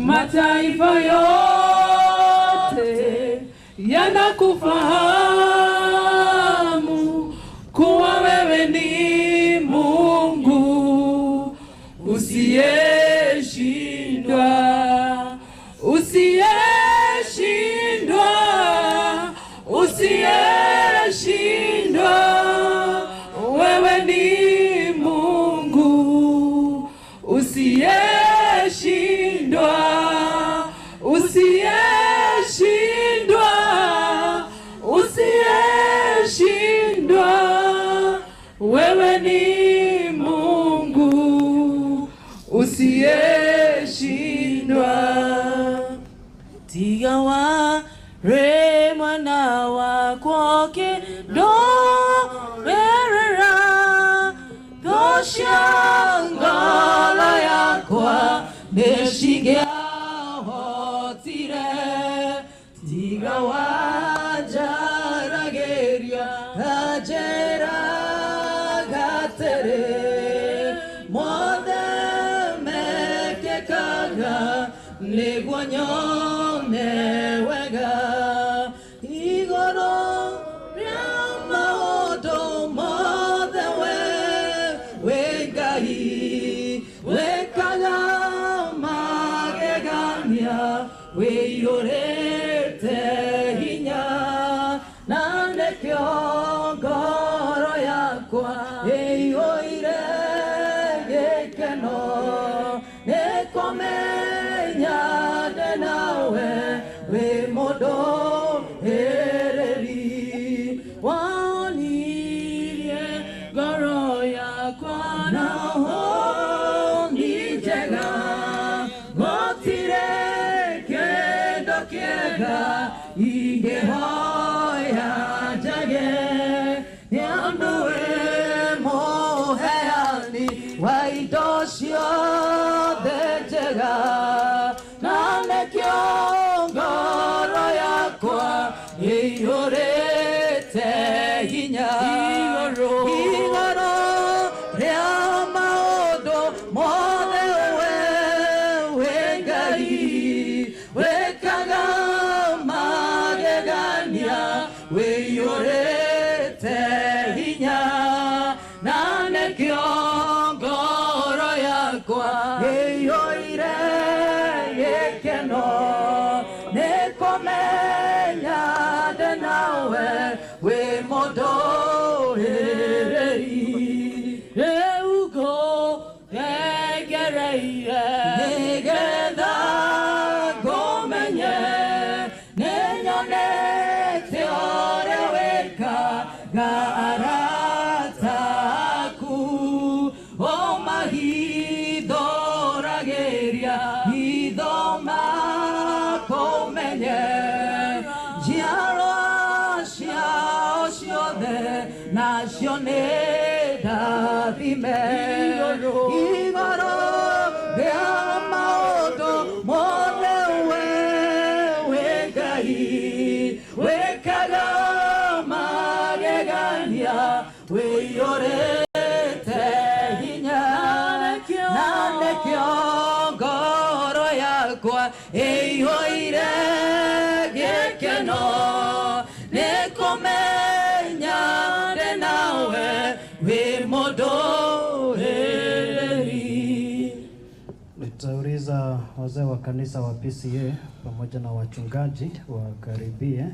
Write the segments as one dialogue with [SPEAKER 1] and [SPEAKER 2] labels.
[SPEAKER 1] Mataifa yote yanakufahamu kuwa wewe ni Mungu usiyeshindwa, usiyeshindwa, usiyeshindwa. Wewe ni Mungu usiyeshindwa, usiyeshindwa, usiyeshindwa. Wewe ni Mungu usiyeshindwa.
[SPEAKER 2] Tiga wa re mwana wakwa kendo werera Tosha ngoro yakwa nĩcingĩahotire. Tiga wanjarageria kanjĩra atĩrĩ, mothe mekĩkaga nĩguo nyone wega. Igũrũ rĩa maũndũ mothe we wĩ Ngai wĩkaga magegania, wĩiyũrĩte hinya, na nĩkĩo ngoro yakwa ĩiyũire gĩkeno nĩkũmenya ndĩ nawe wĩ mũndũ ĩrĩri. Wonirie ngoro yakwa na honi njega, gũtirĩ kĩndũ kĩega ingĩhoya njage, nĩ ũndũ wĩ mũheani wa indo ciothe njega, na nĩkĩo ngoro yakwa ĩiyũrĩte hinya. Igũrũ rĩa maũndũ mothe we wĩ Ngai wĩkaga magegania, wĩiyũrĩte hinya, na nĩkĩo ngoro yakwa ĩiyũire gĩkeno nĩkũmenya ndĩ nawe wĩ mũndũ ĩrĩri. Rĩu ngũthengereire nĩgetha ngũmenye, nĩnyonete ũrĩa wĩkaga arata aku, ũmahithũragĩria hitho makũmenye, njiarwa ciao ciothe nacio nĩ ndathime. Igũrũ rĩa maũndũ mothe we wĩ Ngai wĩkaga magegania, wĩiyũrĩte hinya, na nĩkĩo ngoro yakwa ĩiyũire gĩkeno nĩkũmenya ndĩ nawe wĩ mũndũ ĩrĩri.
[SPEAKER 3] Nitauliza wazee wa kanisa wa PCEA pamoja na wachungaji wakaribie.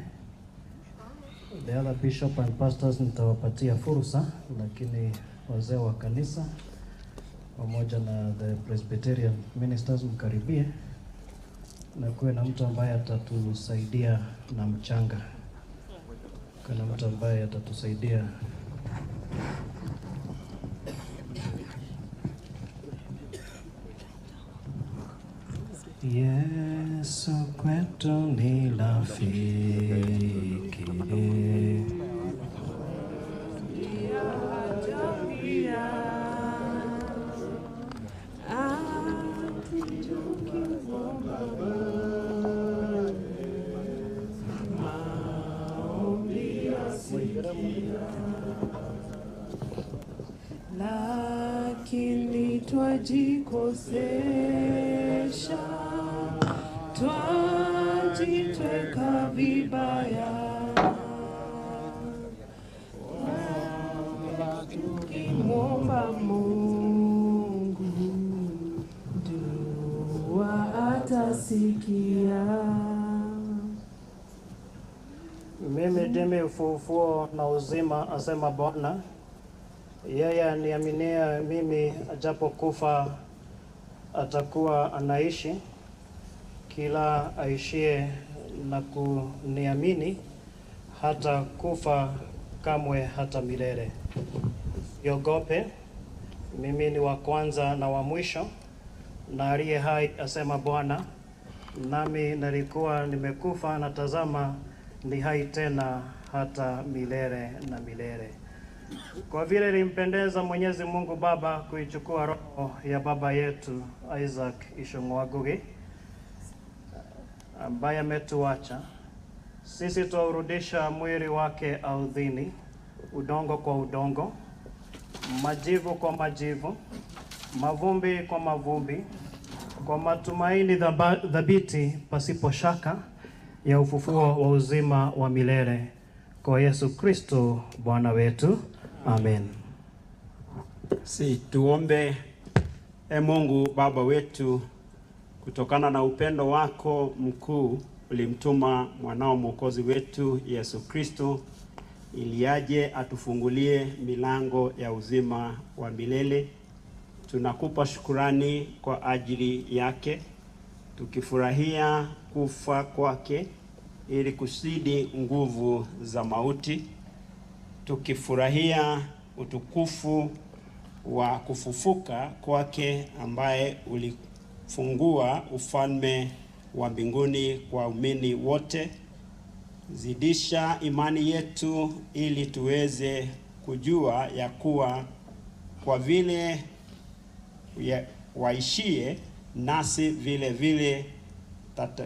[SPEAKER 3] The other bishop and pastors nitawapatia fursa, lakini wazee wa kanisa pamoja na the Presbyterian ministers mkaribie, na kuwe na mtu ambaye atatusaidia na mchanga. Kuna mtu ambaye atatusaidia. Yesu kwetu ni rafiki.
[SPEAKER 1] Lakini Twajikosesha, twajitweka vibaya, tukimwomba Mungu dua atasikia.
[SPEAKER 3] Mimi ndimi ufufuo na uzima, asema Bwana. Yeye aniaminie mimi, ajapokufa atakuwa anaishi. Kila aishie na kuniamini hata kufa kamwe hata milele. Siogope, mimi ni wa kwanza na wa mwisho, na aliye hai, asema Bwana. Nami nalikuwa nimekufa, na tazama ni hai tena hata milele na milele. Kwa vile ilimpendeza Mwenyezi Mungu Baba kuichukua roho ya baba yetu Isaac Ichung'wah Ngugi ambaye ametuacha, sisi twaurudisha mwili wake ardhini, udongo kwa udongo, majivu kwa majivu, mavumbi kwa mavumbi, kwa matumaini thabiti pasipo shaka ya ufufuo wa uzima wa milele kwa Yesu Kristo Bwana wetu. Amen.
[SPEAKER 4] Si tuombe. E Mungu Baba wetu, kutokana na upendo wako mkuu ulimtuma mwanao Mwokozi wetu Yesu Kristo ili aje atufungulie milango ya uzima wa milele. Tunakupa shukurani kwa ajili yake, tukifurahia kufa kwake ili kusidi nguvu za mauti, tukifurahia utukufu wa kufufuka kwake ambaye ulifungua ufalme wa mbinguni kwa waumini wote. Zidisha imani yetu ili tuweze kujua ya kuwa kwa vile waishie nasi vile vile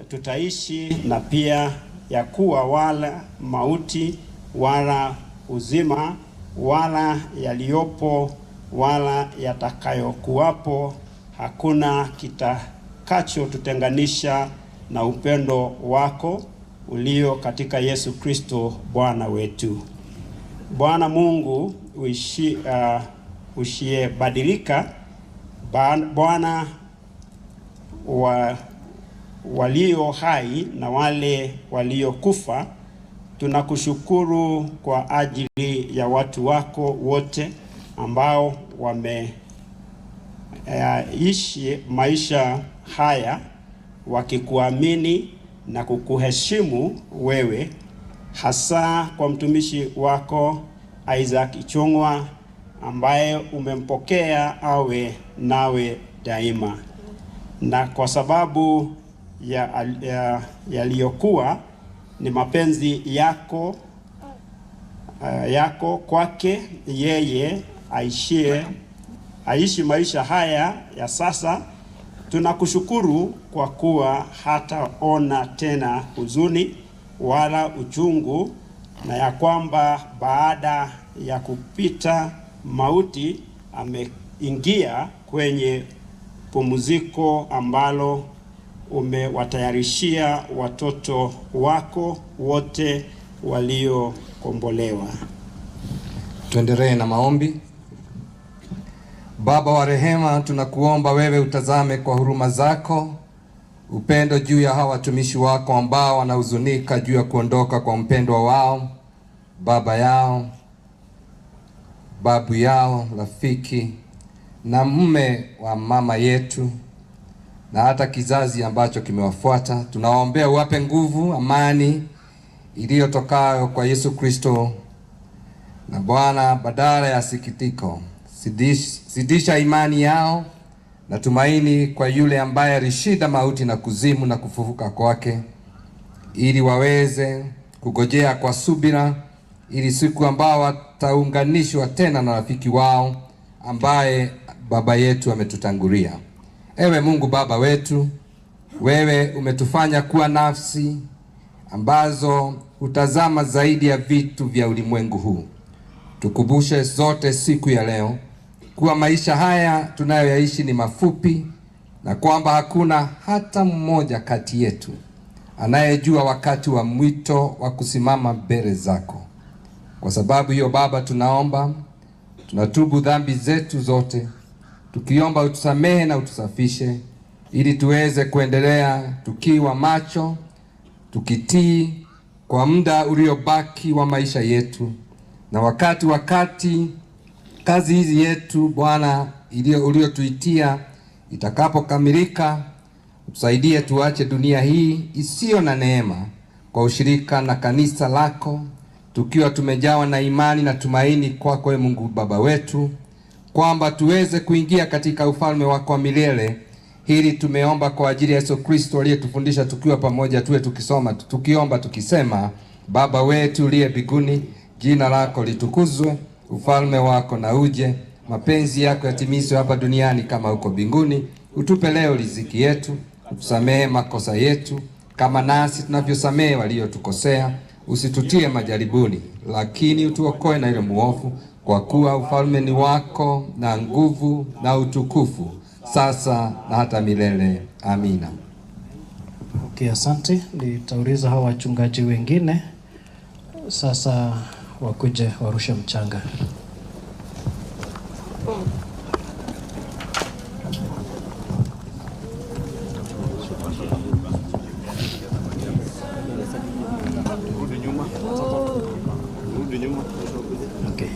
[SPEAKER 4] tutaishi, na pia ya kuwa wala mauti wala uzima wala yaliyopo wala yatakayokuwapo hakuna kitakachotutenganisha na upendo wako ulio katika Yesu Kristo Bwana wetu. Bwana Mungu usiyebadilika, Bwana wa walio hai na wale waliokufa, tunakushukuru kwa ajili ya watu wako wote ambao wameishi maisha haya wakikuamini na kukuheshimu wewe, hasa kwa mtumishi wako Isaac Ichung'wah ambaye umempokea awe nawe daima. Na kwa sababu yaliyokuwa ni mapenzi yako kwake yeye aishi maisha haya ya sasa, tunakushukuru kwa kuwa hataona tena huzuni wala uchungu, na ya kwamba baada ya kupita mauti ameingia kwenye pumziko ambalo umewatayarishia watoto wako wote waliokombolewa.
[SPEAKER 5] Tuendelee na maombi. Baba wa rehema, tunakuomba wewe utazame kwa huruma zako upendo juu ya hawa watumishi wako ambao wanahuzunika juu ya kuondoka kwa mpendwa wao, baba yao, babu yao, rafiki na mume wa mama yetu, na hata kizazi ambacho kimewafuata. Tunawaombea uwape nguvu, amani iliyotokayo kwa Yesu Kristo. Na Bwana, badala ya sikitiko, zidisha imani yao na tumaini kwa yule ambaye alishinda mauti na kuzimu na kufufuka kwake, ili waweze kugojea kwa subira, ili siku ambao wataunganishwa tena na rafiki wao ambaye baba yetu ametutangulia. Ewe Mungu Baba wetu, wewe umetufanya kuwa nafsi ambazo hutazama zaidi ya vitu vya ulimwengu huu. Tukumbushe zote siku ya leo kuwa maisha haya tunayoyaishi ni mafupi na kwamba hakuna hata mmoja kati yetu anayejua wakati wa mwito wa kusimama mbele zako. Kwa sababu hiyo Baba, tunaomba, tunatubu dhambi zetu zote, tukiomba utusamehe na utusafishe, ili tuweze kuendelea tukiwa macho, tukitii kwa muda uliobaki wa maisha yetu, na wakati kazi hizi yetu Bwana uliotuitia itakapokamilika, tusaidie tuache dunia hii isiyo na neema kwa ushirika na kanisa lako, tukiwa tumejawa na imani na tumaini kwako wewe Mungu Baba wetu, kwamba tuweze kuingia katika ufalme wako wa milele. Hili tumeomba kwa ajili ya Yesu Kristo aliyetufundisha tukiwa pamoja, tuwe tukisoma, tukiomba, tukisema: Baba wetu uliye mbinguni, jina lako litukuzwe, ufalme wako na uje, mapenzi yako yatimizwe hapa duniani kama huko mbinguni. Utupe leo riziki yetu, utusamehe makosa yetu kama nasi tunavyosamehe waliotukosea, usitutie majaribuni, lakini utuokoe na ile muovu, kwa kuwa ufalme ni wako na nguvu na utukufu, sasa na hata milele. Amina.
[SPEAKER 3] Okay, asante. Nitauliza hawa wachungaji wengine sasa wakuje warushe mchanga. Okay.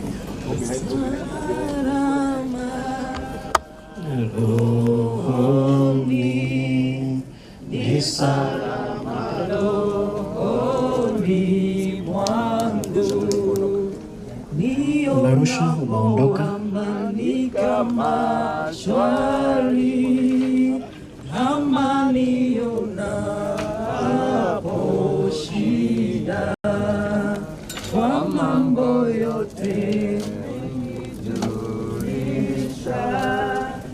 [SPEAKER 3] Rohoni ni salama
[SPEAKER 1] rohoni mwangu,
[SPEAKER 3] Unarusha, unaondoka.
[SPEAKER 1] Amani kama shwari, amani unapo shida, kwa mambo yote nijulisha.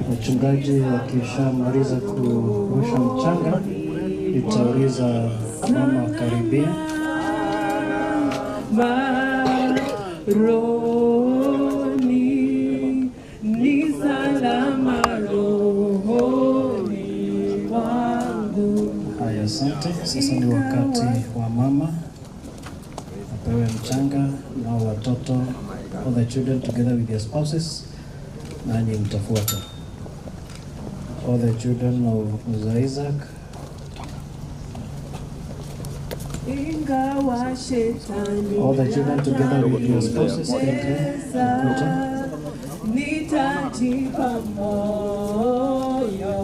[SPEAKER 3] Wachungaji wakishamaliza kurusha mchanga, nitauliza mama karibia.
[SPEAKER 1] Rohoni ni salama rohoni mwangu.
[SPEAKER 3] Haya, asante. Sasa ni wakati wa mama apewe mchanga na watoto, all the children together with their spouses, nanyi mtafuata. All the children of Mzee Isaac.
[SPEAKER 1] Ingawa shetani
[SPEAKER 3] All the children together with your spouses, kindly mkuje.
[SPEAKER 1] Nitajipa moyo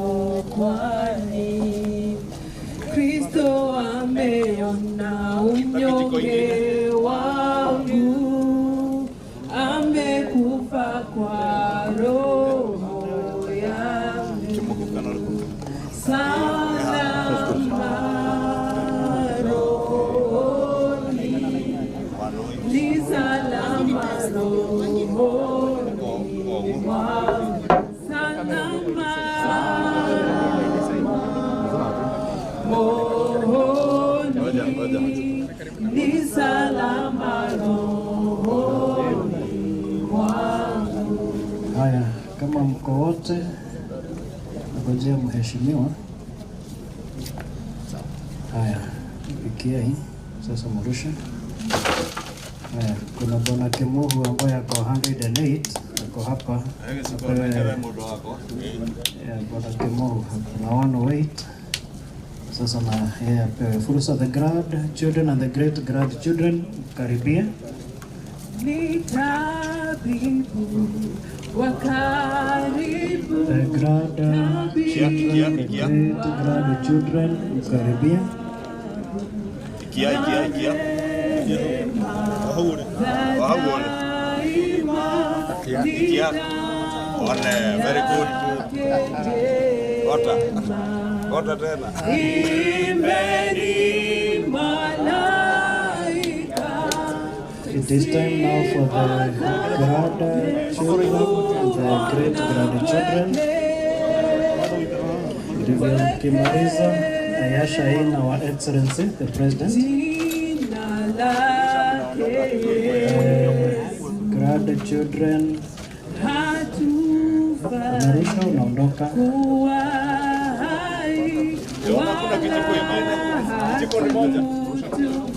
[SPEAKER 1] kwani Kristo ameona unyonge wangu, amekufa kwa roho yangu. Salama rohoni, ni salama rohoni mwangu. Salama rohoni, ni salama rohoni mwangu.
[SPEAKER 3] Haya, kama mko wote, ngojea mheshimiwa. Haya, ikia hii sasa mrushe. Haya, kuna bwana Kimuhu ambaye ako 108 ako hapa. Apewe, bwana Kimuhu na 108. Sasa na yeye apewe fursa. The grandchildren and the great grandchildren, karibia.
[SPEAKER 1] Ni tabibu wa karibu,
[SPEAKER 3] The grandchildren, the great grandchildren, karibia.
[SPEAKER 6] Very good. Ota tena.
[SPEAKER 1] Imbeni malaika.
[SPEAKER 3] It is time now for the grandchildren and the great grandchildren. Ndivyo mkimaliza Ayasha hii na wa Excellency the President.
[SPEAKER 1] Jina lake
[SPEAKER 3] Grandchildren,
[SPEAKER 1] hatu
[SPEAKER 3] Unaruka unaondoka.
[SPEAKER 1] Kuwa hai
[SPEAKER 6] Hakuna kijiko ingine. Kijiko ni moja.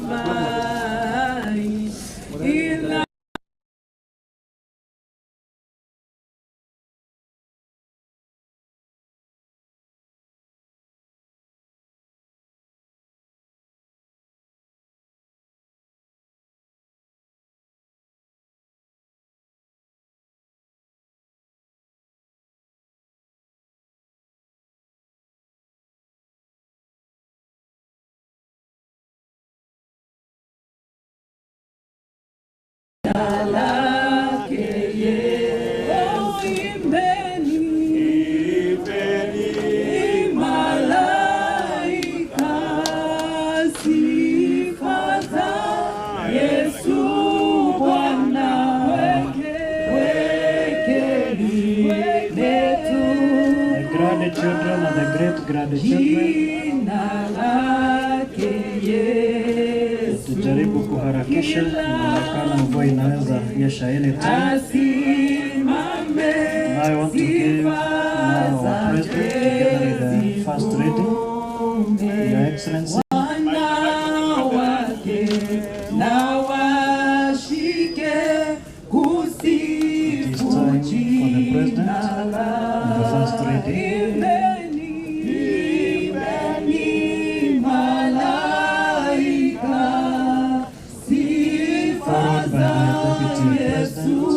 [SPEAKER 1] Hatufai, ila lake Yesu. Imbeni, malaika, sifa za Yesu Bwana wekeni letu
[SPEAKER 3] The grandchildren and the great grandchildren,
[SPEAKER 1] jina lake Yesu.
[SPEAKER 3] tujaribu kuharakisha, inaonekana mvua inaweza nyesha anytime.
[SPEAKER 1] Asimame
[SPEAKER 3] I want to give now our president together with the first lady, Your Excellency,
[SPEAKER 1] wanawake na washike
[SPEAKER 3] it is
[SPEAKER 1] kusifu
[SPEAKER 3] time for the president
[SPEAKER 1] jina
[SPEAKER 3] and the first lady.
[SPEAKER 1] Imbeni, imbeni malaika, sifa
[SPEAKER 3] Followed by
[SPEAKER 1] za
[SPEAKER 3] the deputy
[SPEAKER 1] Yesu
[SPEAKER 3] president.